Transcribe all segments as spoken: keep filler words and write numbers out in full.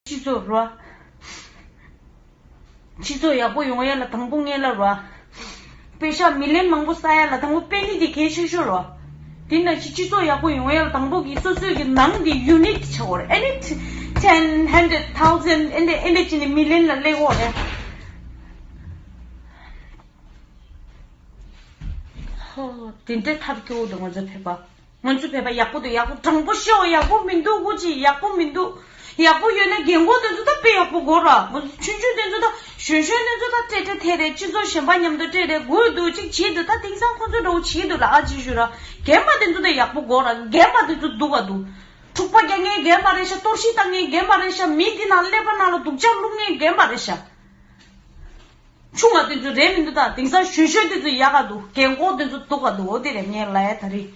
སྤྱི་ཚོགས་རོ། སྤྱི་ཚོགས་ཡག་པོ་ཡོང་ཡ་ལ་དང་པོ་ངེད་ལ་རོ། པེ་ཤ་མི་ལེན་མང་པོ་ས་ཡ་ལ་དང་པོ་པེ་ནི་དེ་གལ་ཆེ་ཤོས་རོ། དེ་ན་ཅི་སྤྱི་ཚོགས་ཡག་པོ་ཡོང་ཡ་ལ་དང་པོ་གི་སོ་སོའི་གི་ནང་དེ་ཡུ་ནིཊ་ཆགས་འོ་རེད། ཨེ་ནི་ten, hundred, thousand ཨེ་འདྲ་ཨེ་འདྲ་ཅི་ནི་མི་ལེན་ལ་སླེབས་འོ་རེད། ཧོ། དེ་འདྲའི་ཐབས་སྐྱོ་བོ་འདུག་ང་ཚོ་བོད་པ། ང་ཚོ་བོད་པ་ཡག་པོ་འདུག་ཡག་པོ་དྲང་པོ་ཤོད། ཡག་པོ་མི་འདུག་ཨུ་ཅི་ཡག་པོ་མི་འདུག་ཡག་པོ་ཡོད་ན་རྒན་གོག་དེ་ཚོ་ད་དཔེ་ཡག་པོ་དགོས་ར། ང་ཚོ་ཆུང་ཆུང་དེ་ཚོ་ད་གཞོན་གཞོན་དེ་ཚོ་ད་སྤྲད་སྤྲད་ཐད་རེད། སྤྱི་ཚོགས་གཞན་པ་མཉམ་དུ་སྤྲད་རེད། དགོས་འདུག་ཅིག་བྱེད་འདུག་ད་དེང་སང་ཁོ་ཚོ་འདྲ་བོ་བྱེད་འདུག་ལ་ཨ་ཅི་ཞུ་ར། རྒན་པ་དེ་ཚོ་ད་ཡག་པོ་དགོས་ར། རྒན་པ་དེ་ཚོ་སྡུག་ག་འདུག་འཁྲུག་པ་རྒྱག་མཁན་རྒན་པ་རེད་ཤག་གཏོར་བཤིག་བཏང་མཁན་རྒན་པ་རེད་ཤག་མི་འདི་ནང་ཀླད་པ་ནང་ལ་སྡུག་ཅག་བླུག་མཁན་རྒན་པ་རེད་ཤག་ཆུང་བ་དེ་ཚོ་རེད་མི་འདུག་ད་དེང་སང་གཞོན་གཞོན་དེ་ཚོ་ཡག་ག་འདུག་རྒན་གོག་དེ་ཚོ་སྡུག་ག་འདུག་འོ་དེ་རེད་ངས་ལབ་ཡ་ད་རེད།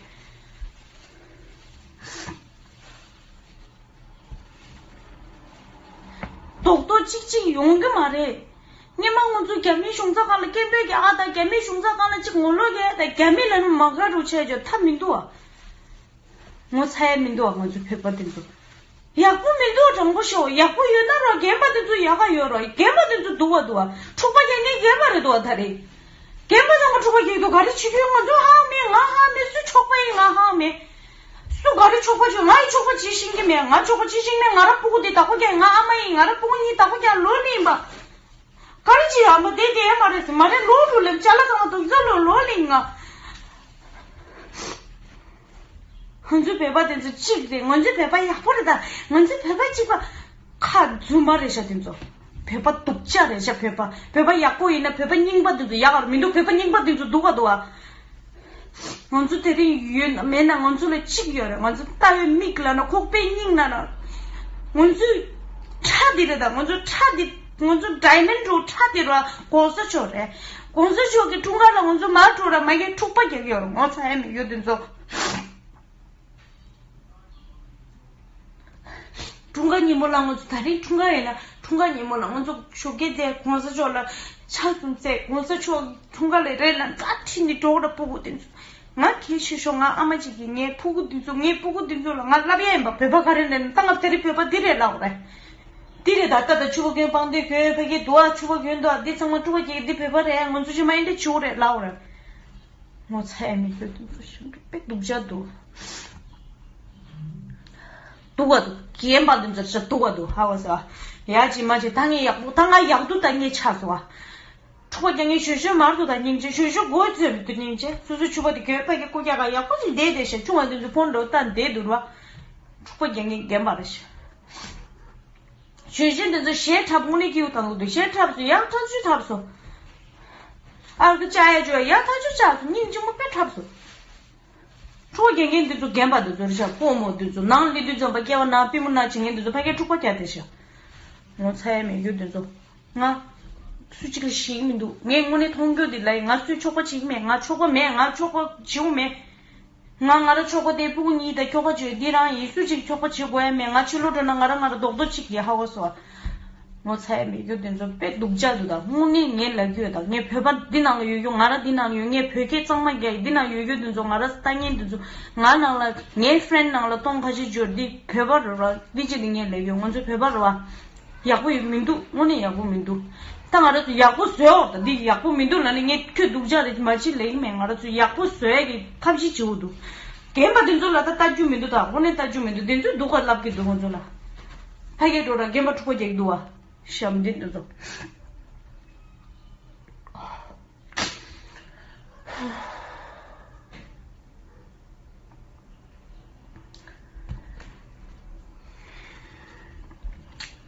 རྡོག་རྡོག་གཅིག་གཅིག་ཡོང་གི་མ་རེད། སྔོན་མ་ང་ཚོ་རྒྱ་མིའི་གཞུང་ཚབ་ཁང་ལ་སྐད་འབོད་རྒྱག་ཨ་ད་རྒྱ་མིའི་གཞུང་ཚབ་ཁང་ལ་གཅིག་ངོ་ལོག་རྒྱག་ད་རྒྱ་མི་ལ་ནི་མ་དགའ་རུ་བྱས་ཆོག་ཐབས་མི་འདུག་ཨ། ངོ་ཚ་ཡ་མི་འདུག་ཨ་ང་ཚོ་བོད་པ་དེ་ཚོ། ཡག་པོ་མི་འདུག་དྲང་པོ་ཤོད། ཡག་པོ་ཡོད་ན་ར་རྒན་པ་དེ་ཚོ་ཡག་ག་ཡོད་ར། རྒན་པ་དེ་ཚོ་སྡུག་ག་འདུག་ཨ། འཁྲུག་པ་རྒྱག་མཁན་རྒན་པ་རེད་འདུག་ཨ་ད་རེད། རྒན་པ་ཚང་མ་འཁྲུག་པ་རྒྱག་འདུག་ག་རེ་བྱེད་རྒྱུ་ང་ཚོ་ཧ་མེད། ང་ཧ་མེད། སུ་ཆོག་པ་ཡིན་ང་ཧ་མེད། སུ་ག་རེ་ཆོག་པ་བྱོས། ང་ཡི་ཆོག་པ་བྱེད་ཤེས་ཀྱི་མེད། ང་ཆོག་པ་བྱེད་ཤེས་མེད། ང་ར་སྤུ་གུ་དེ་བདག་པོ་རྒྱག་ང་ཨ་མ་ཡིན། ང་ར་སྤུ་གུ་གཉིས་བདག་པོ་རྒྱག་ལོ་ལིང་པ། ག་རེ་བྱེད་ཨ་མ་དེ་དེ་མ་རེད་ཟེར་མ་རེད། ལོ་རུ་ལེབ་ཅ་ལག་ཚང་མ་དུག་ས་ལོ་ལོ་ལིང་ང་། ང་ཚོའི་བོད་པ་དེ་ཚོ་གཅིག་རེད། ང་ཚོའི་བོད་པ་ཡག་པོ་རེད་ད། ང་ཚོའི་བོད་པ་གཅིག་པ་ཁ་རྫུན་མ་རེད་ཤག་དེ་ཚོ། བོད་པ་སྡུག་ཅག་རེད་ཤག་བོད་པ་བོད་པ་ཡག་པོ་ཡིན་ན་བོད་པ་རྙིང་པ་དེ་ཚོ་ཡག་ག་མི་འདུག་བོད་པ་རྙིང་པ་དེ་ཚོ་སྡུག་ག་འདུག་ཨ། ང་ཚོ་དེ་རིང་ཡོད་ན་མེད་ན་ང་ཚོ་ལ་གཅིག་ཡོད་རེད། ང་ཚོ་ལྟ་བའི་མིག་ལ་ན་ཁོག་པའི་སྙིང་ན་ན། ང་ཚོའི་ཁྲ་འདི་རེད་ད། ང་ཚོ་ཁྲ་འདི་ང་ཚོ་ཌའི་མན་ཌི་རུ་ཁྲ་འདི་རུ་གོང་ས་མཆོག་རེད། གོང་ས་མཆོག་གི་འཁྲུངས་སྐར་ལ་ང་ཚོ་མར་འགྲོ་ར་མ་གི་འཁྲུག་པ་རྒྱག་ཡོད་རེད། ངོ་ཚ་ཡ་མི་ཡོད་དེ་ཚོ། འཁྲུངས་སྐར་ཉིན་མོ་ལ་ང་ཚོ་ད་རིང་འཁྲུངས་སྐར་ཡིན་ན་འཁྲུངས་སྐར་ཉིན་མོ་ལ་ང་ཚོ་ཞོགས་ཀས་དེ་གོང་ས་མཆོག་ལ་ཕྱག་འཚལ། གོང་ས་མཆོག་འཁྲུངས་སྐར་ལ་རེད་ལ་རྩ་ཁྲིད་ནས་འགྲོ་ར་སྤུ་གུ་དེ་ཚོ། ང་གལ་ཆེ་ཤོས་ང་ཨ་མ་གཅིག་གིས་ངའི་ཕྲུ་གུ་འདི་ཚོ་ངའི་ཕྲུ་གུ་འདི་ཚོ་ལ་ང་ལབ་ཡ་ཡིན་པ། བོད་པ་ག་རེ་ལབ་ན་ད་ང་དེ་རིང་བོད་པ་འདི་རེད་ལབ་རེད། འདི་རེད་ད། ད་ད་ཕྱུ་པ་གྱོན་སྤང་སྟོད་གྱོན་ཕ་གི་འདུག་ཨ། ཕྱུ་པ་གྱོན་འདུག་ཨ། འདི་ཚང་མ་ཕྲུ་གུ་སྐྱེ་འདི་བོད་པ་རེད། ང་ཚོ་ཕྱི་མ་ཡིན་འདྲ་བྱུག་རེད་ལབ་རེད། ངོ་ཚ་ཡ་མི་ཁྱོད་འདི་ཚོ་ཤིན་ཏུ་དཔེ་སྡུག་ཅག་འདུག་སྡུག་ག་འདུག་རྒན་པ་འདི་ཚོ་ཤ་སྡུག་ག་འདུག་ཧ་གོ་སོང་ཨ། ཡ་ཅི་མ་ཅི་ད་ངས་ཡག་པོ་ད་ང་ཡག་སྡུག་ད་ངས་ཆགས་སོང་ཨ། འཁྲུག་པ་རྒྱག་མཁན་གཞོན་གཞོན་མར་དུ་དང་སྙིང་རྗེ། གཞོན་གཞོན་མགོ་ཚོས་མི་འདུག་སྙིང་རྗེ། སོ་སོའི་ཕྱུ་པ་དེ་གྱོན་ཕ་གི་སྐུ་རྒྱག་ག་ཡག་པོ་ཞིག་བསྡད་བསྡད་ཤག་ཆུང་བ་དེ་ཚོ་ཕོན་འགྲོ་བཏང་བསྡད་འདུག་ར། འཁྲུག་པ་རྒྱག་མཁན་རྒན་པ་རེད་ཤག་གཞོན་གཞོན་དེ་ཚོ་གཞས་འཁྲབ་དངོས་གནས་སྐྱིད་པོ་བཏང་གི་འདུག་གཞས་འཁྲབ་སོང་ཡག་ཐག་ཆོད་འཁྲབ་སོང་། ཨ་ཁུ་ཅག་ཡ་ཅོ་ཡག་ཐག་ཆོད་ཆགས་སོང་། སྙིང་རྗེ་མོ་དཔེ་འཁྲབ་སོང་། འཁྲུག་པ་རྒྱག་མཁན་དེ་ཚོ་རྒན་པ་དེ་ཚོ་རེད་ཤག་སྤོ་རྨོ་དེ་ཚོ་ནང་སླེབས་དུས་ཙམ་པ་སྐྱེ་བ་ན་པུས་མོ་ན་བྱེད་མཁན་དེ་ཚོ་ཕ་གིར་འཁྲུག་པ་རྒྱག་བསྡད་ཤག་ངོ་ཚ་ཡ་མེད་རྒྱུ་དེ་ཚོ། ང་སུ་གཅིག་ལ་ཞེད་ཀྱི་མི་འདུག་ངས་དངོས་གནས་མཐོང་རྒྱུ་འདི་ལ་ཡིན། ང་སུའི་ཆོག་པ་བྱེད་ཀྱི་མེད། ང་ཆོག་པ་མེད། ང་ཆོག་པ་བྱེད་དགོས་མེད། ང་ང་ར་ཆོག་པ་དེ་ཕྲུ་གུ་གཉིས་དང་ཁྱོ་ག་བྱོས་འདི་རང་ཡིན། སུ་གཅིག་ཆོག་པ་བྱེད་དགོས་ཡ་མེད། ང་ཕྱི་ལོགས་འགྲོ་ན་ང་ར་ང་ར་རྡོག་རྡོག་གཅིག་ཡིན་ཧ་གོ་སོང་ཨ། ངོ་ཚ་ཡ་མེད་རྒྱུ་དེ་ཚོ་དཔེ་སྡུག་ཅག་འདུག་ད་དངོས་གནས་ངས་ལབ་རྒྱུ་ཡོད་ད། ངས་བོད་པ་འདི་ནང་ལ་ཡོད་རྒྱུ་ང་ར་འདི་ནང་ལ་ཡོད། ངས་བོད་སྐད་གཙང་མ་རྒྱག་ཡི་འདི་ནང་ཡོད་རྒྱུ་དེ་ཚོ་ང་ར་ལྟ་མཁན་དེ་ཚོ་ང་ནང་ལ་ངའི་ཕྲེན་ནང་ལ་སྟོང་ཁ་ཤས་འབྱོར་འདི་བོད་པ་རེད་ར། འདི་ཅི་འདི་ངས་ལབ་ཡོད། ང་ཚོ་བོད་པ་རེད་བ། ཡག་པོ་ཡོད་མི་འདུག་དངོས་གནས་ཡག་པོ་མི་འདུག་ད་ང་རང་ཚོ་ཡག་པོ་བཟོས་འོ། ད་འདི་ཡག་པོ་མི་འདུག་ལབ་ནས་ངས་ཁྱོད་སྡུག་ཅག་རེད་མ་བྱེད་ལབ་ཀྱི་མེད། ང་རང་ཚོ་ཡག་པོ་བཟོ་ཡ་གི་ཐབས་ཤེས་བྱེད་འོ་འདུག་རྒན་པ་དེ་ཚོ་ལ་ད་ལྟ་རྒྱུ་མི་འདུག་ད་དངོས་གནས་ལྟ་རྒྱུ་མི་འདུག་དེ་ཚོས་སྡུག་ག་ལབ་ཀྱི་འདུག་ང་ཚོ་ལ། ཕ་གིར་འགྲོ་ར་རྒན་པ་འཁྲུག་པ་རྒྱག་གི་འདུག་བ། ཞབས་འདྲེན་དེ་ཚོ།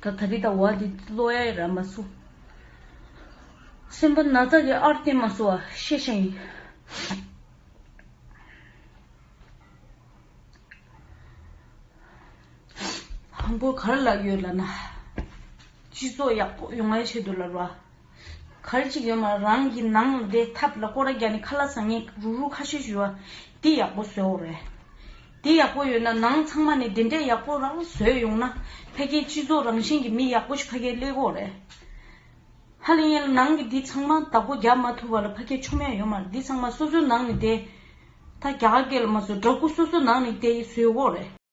ད་ད་རི་ད་བ་འདི་ལོ་ཡ་ར་མ་སུ། སེམས་པ་ན་ཚ་གི་ཨར་ཏེ་མ་སུ་བ་ཤེས་ཤེས་ཡིན། དང་པོ་ག་རེ་ལབ་ཡོད་ལབ་ན། སྤྱི་ཚོགས་ཡག་པོ་ཡོང་བའི་ཆེད་དུ་ལབ་ར། ག་རེ་ཅིག་ཡོད་མ་རང་གི་ནང་ལ་བསྡད་ཐབས་ལ་སྐོར་ར་རྒྱག་ནས་ཁ་ལག་ཟ་མཁན་རུག་རུག་ཁ་ཤས་ཤིག་ཡོད་པ་འདི་ཡག་པོ་བཟོས་འོ་རེད། འདི་ཡག་པོ་ཡོད་ན་ནང་ཚང་མ་ནས་འདི་འདྲའི་ཡག་པོ་རང་བཟོས་ཡོང་ན་ཕ་གིའི་སྤྱི་ཚོགས་རང་བཞིན་གྱི་མི་ཡག་པོ་ཞིག་ཕ་གིར་སླེབས་འོ་རེད། ཧ་ལས་ཡིན་ལ་ནང་གི་འདི་ཚང་མ་བདག་པོ་རྒྱབ་མ་ཐུབ་པ་ལ་ཕ་གིར་ཆོ་མེད་ཡོད་མ་རེད། འདི་ཚང་མ་སོ་སོའི་ནང་ནས་བསྡད། ད་རྒྱ་གར་སྐད་ལ་མ་བཟོ་འདྲ་སྐུ་སོ་སོའི་ནང་ནས་བསྡད་བཟོས་འོ་རེད།